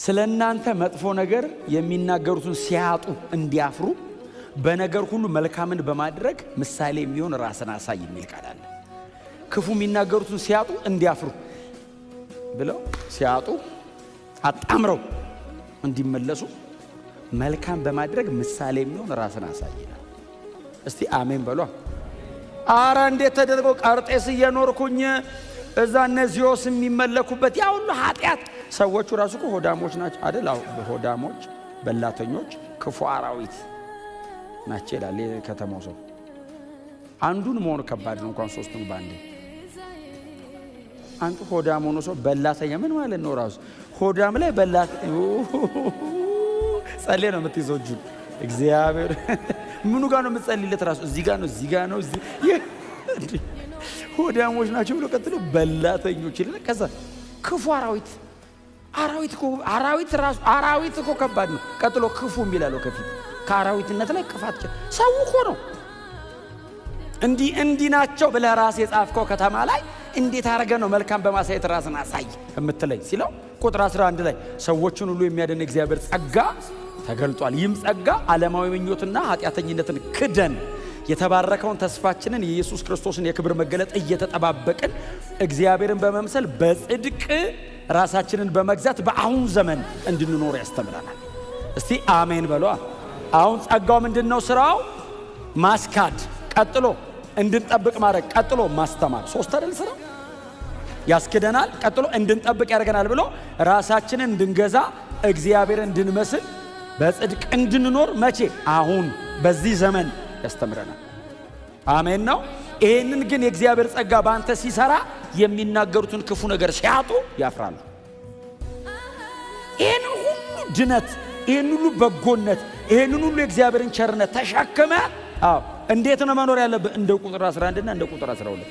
ስለ እናንተ መጥፎ ነገር የሚናገሩትን ሲያጡ እንዲያፍሩ በነገር ሁሉ መልካምን በማድረግ ምሳሌ የሚሆን ራስን አሳይ የሚል ቃል አለ። ክፉ የሚናገሩትን ሲያጡ እንዲያፍሩ ብለው ሲያጡ አጣምረው እንዲመለሱ መልካም በማድረግ ምሳሌ የሚሆን ራስን አሳይ ይላል። እስቲ አሜን በሏ። አረ እንዴት ተደርጎ ቀርጤስ እየኖርኩኝ እዛ እነዚዮስ የሚመለኩበት ያ ሁሉ ኃጢአት። ሰዎቹ ራሱ እኮ ሆዳሞች ናቸው አይደል? ሆዳሞች፣ በላተኞች፣ ክፉ አራዊት ናቸው ይላል የከተማው ሰው። አንዱን መሆኑ ከባድ ነው፣ እንኳን ሶስቱን በአንዴ። አንዱ ሆዳም ሆኖ ሰው በላተኛ ምን ማለት ነው? ራሱ ሆዳም ላይ በላት ጸሌ ነው የምትይዘው እጁን። እግዚአብሔር ምኑ ጋር ነው የምትጸልይለት? ራሱ እዚህ ጋር ነው፣ እዚህ ጋር ነው። እዚህ ሆዳሞች ናቸው ብሎ ቀጥሎ በላተኞች ይልና ከዛ ክፉ አራዊት። አራዊት እኮ፣ አራዊት ራሱ፣ አራዊት እኮ ከባድ ነው። ቀጥሎ ክፉ የሚላለው ከፊት ከአራዊትነት ላይ ክፋት። ሰው እኮ ነው። እንዲህ እንዲህ ናቸው ብለህ ራስህ የጻፍከው ከተማ ላይ እንዴት አድርገህ ነው መልካም በማሳየት ራስን አሳይ የምትለኝ ሲለው ቁጥር 11 ላይ ሰዎችን ሁሉ የሚያድን እግዚአብሔር ጸጋ ተገልጧል። ይህም ጸጋ ዓለማዊ ምኞትና ኃጢአተኝነትን ክደን የተባረከውን ተስፋችንን የኢየሱስ ክርስቶስን የክብር መገለጥ እየተጠባበቅን እግዚአብሔርን በመምሰል በጽድቅ ራሳችንን በመግዛት በአሁን ዘመን እንድንኖር ያስተምረናል። እስቲ አሜን በሏ። አሁን ጸጋው ምንድን ነው ስራው? ማስካድ፣ ቀጥሎ እንድንጠብቅ ማድረግ፣ ቀጥሎ ማስተማር። ሶስት አይደል ስራው? ያስክደናል፣ ቀጥሎ እንድንጠብቅ ያደርገናል ብሎ ራሳችንን እንድንገዛ፣ እግዚአብሔርን እንድንመስል፣ በጽድቅ እንድንኖር መቼ? አሁን በዚህ ዘመን ያስተምረናል። አሜን ነው። ይህንን ግን የእግዚአብሔር ጸጋ በአንተ ሲሰራ የሚናገሩትን ክፉ ነገር ሲያጡ ያፍራሉ። ይህንን ሁሉ ድነት፣ ይህን ሁሉ በጎነት፣ ይህንን ሁሉ የእግዚአብሔርን ቸርነት ተሸክመ አዎ እንዴት ነው መኖር ያለብህ? እንደ ቁጥር 11 እና እንደ ቁጥር 12።